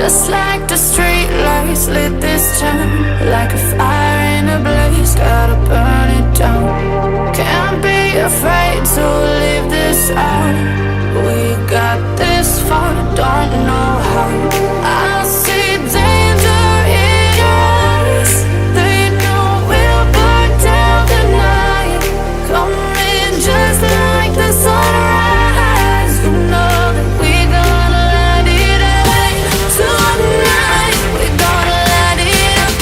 Just like the street lights lit this town. Like a fire in a blaze, gotta burn it down. Can't be afraid to leave this out. We got this far, don't know how. I see danger in your eyes. They know we'll burn down the night. Coming just like the sunrise. You know that we gonna light it up tonight. We gonna light it up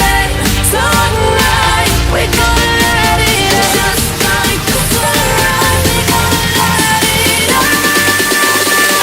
tonight. We gonna light it up just like the sunrise. We gonna light it up now.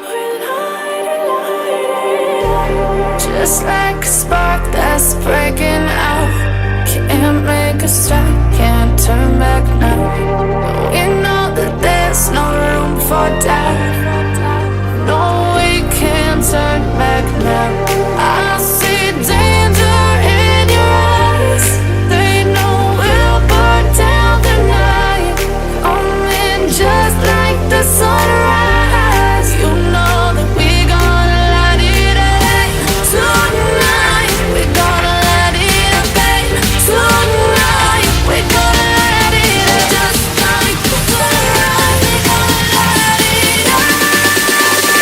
We're lighting, lighting up. Just like a spark that's breaking out. Can't make a stop, can't turn back now. We know that there's no room for doubt. No, we can't turn back now. I see danger in your eyes. They know we'll burn down the night. Coming just like the sunrise. You know that we gonna light it up tonight. We gonna light it up tonight. We gonna light it up just like the sunrise. We gonna light it up now.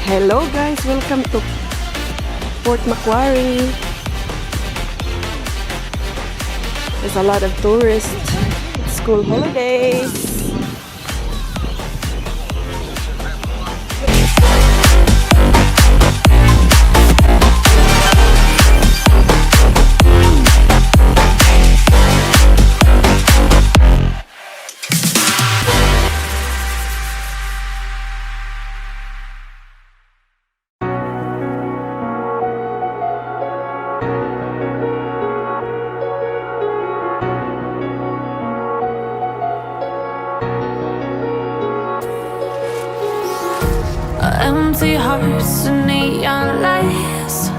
Hello guys, welcome to Port Macquarie. There's a lot of tourists. It's school holidays. Empty hearts and neon lights.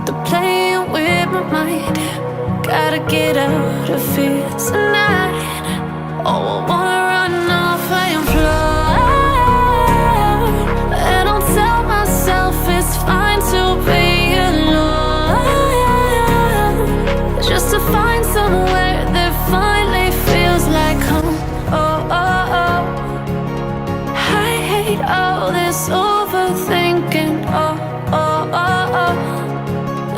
They're playing with my mind. Gotta get out of here tonight. Oh, I wanna run off and fly. And I'll tell myself it's fine to be alone. Just to find somewhere that finally feels like home. Oh. I hate all this overthinking. Oh.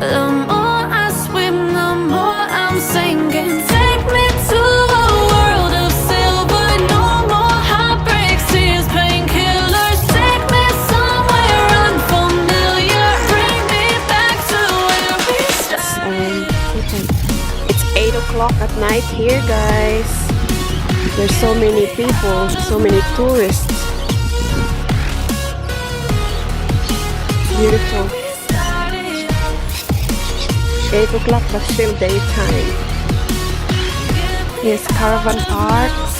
The more I swim, the more I'm sinking. Take me to a world of silver. No more heartbreaks, tears, painkillers. Take me somewhere unfamiliar. Bring me back to where we started. It's 8 o'clock at night here, guys. There's so many people, so many tourists. Beautiful. We started. 8 o'clock, but still daytime. Yes, caravan parks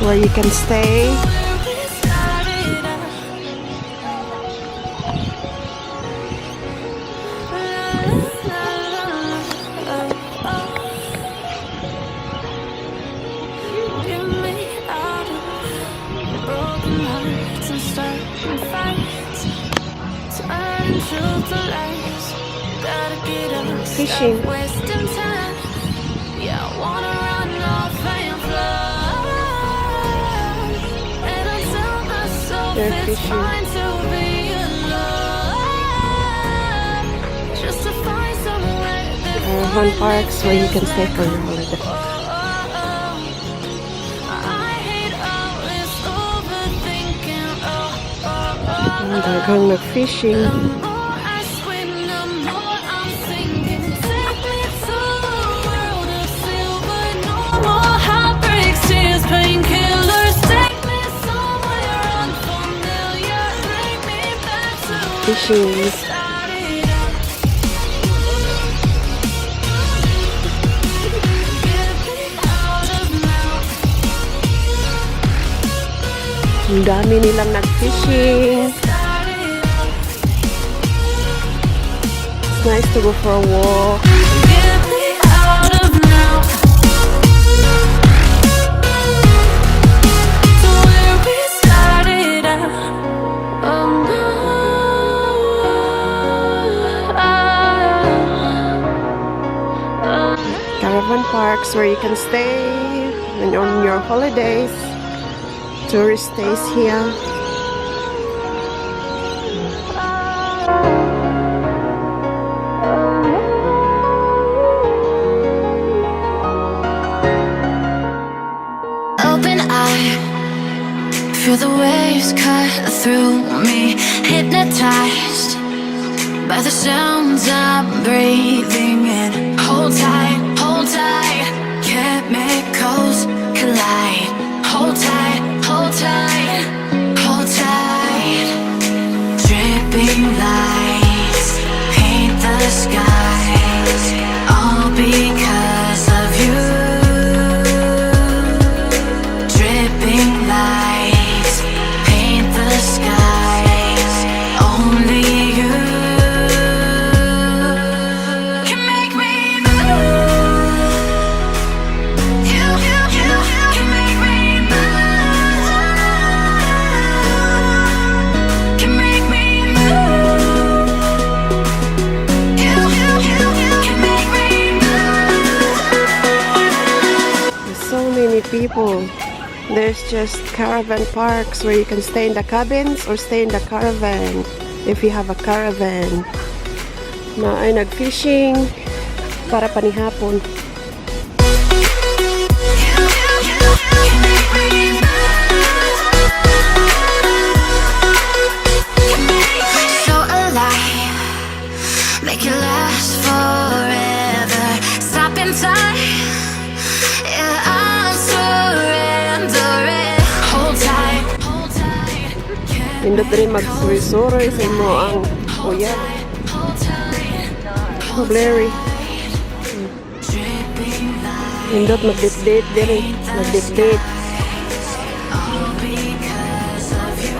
where you can stay. Where we started out. La, la, la, la, oh. Get me out of broken hearts and starting fights. Turning truth to lies. Gotta get up, Fishing. stop wasting time. Yeah, I wanna run off and fly. They're It's fishing. Fine to be alone. Just to find somewhere that Caravan parks where you can stay for your holiday. I hate all this overthinking. Oh. Ang daghang nag-fishing. The more I swim, the more I'm sinking. Take me to a world of silver. No more heartbreaks, tears, painkillers. Take me somewhere unfamiliar. Bring me back to where Fishing. We started out. Get me out of now. Ang dami nilang nag-fishing. Started out. It's nice to go for a walk. Get me out of now. To where we started out. Oh no. Oh. Caravan parks where you can stay when on your holidays. Tourist stays here. Open eye, feel the waves cut through me. Hypnotized by the sounds I'm breathing in. Hold tight, chemicals collide. Hold tight, hold tight, hold tight. Dripping lights paint the skies, all because of you. Dripping lights paint the skies. Only you can make me move. You can make me move. Can make me move. You can make me move. There's so many people. There's just caravan parks where you can stay in the cabins or stay in the caravan if you have a caravan. Naay nag-fishing para panihapon. You can make me move. So alive, make it last forever. Stop in time, yeah, I'm surrendering. Hold tight, hold tight. Nindot rin magsuroy-suroy sa imoang uyab. Hold tight, Oh, blurry. Dripping lights, Nindot mag-date-date diri. Mag-date-date. All because of you.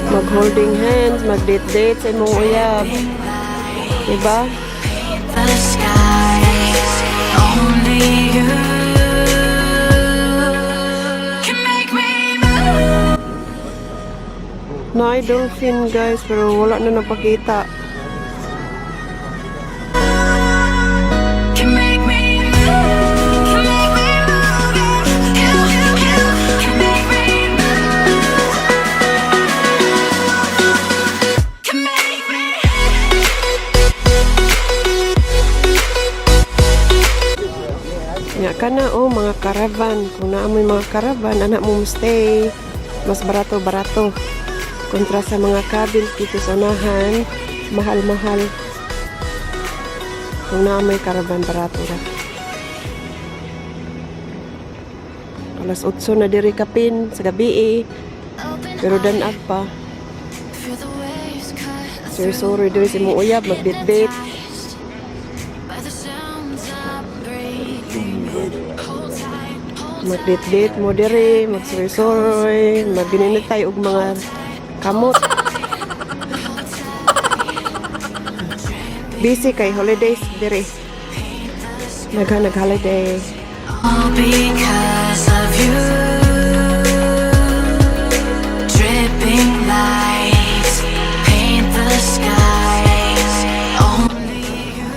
Mag-holding hands, mag-date-date sa imong uyab. Diba? The skies, only you can make me move. Naay dolphin, guys, pero wala na napakita. Can make me move. Can make me move. You can make me move. Can make me. Nga kana oh, mga caravan. Kung naa mo'y mga caravan, ana mo stay. Mas barato-barato. Kontra sa mga cabins dito sa unahan, mahal-mahal. Kung naa mo'y caravan, barato ra. Alas 8 na diri kapin sa gabi eh. Open Pero dan-ag pa.. Feel the waves cut Suroy-suroy diri sa imong uyab, mag-date-date. by the sounds I'm breathing in. Hold tight, hold Mag-date-date mo diri, magsuroy-suroy, magbininitay og mga kamot. Busy kay holidays diri. Nagha nag-holiday.. All because of you. Dripping lights paint the skies. Only you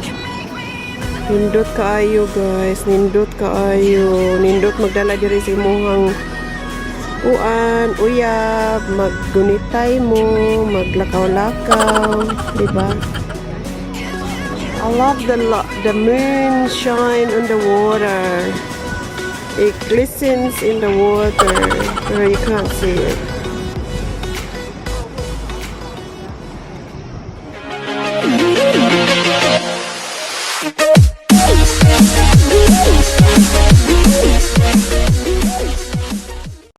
can make me Nindot kaayo, guys, nindot kaayo. Nindot magdala diri sa imuhang Kuan, uyab, maggunitay mo, maglakaw-lakaw, di ba? I love the moon shine on the water. It glistens in the water, pero you can't see it.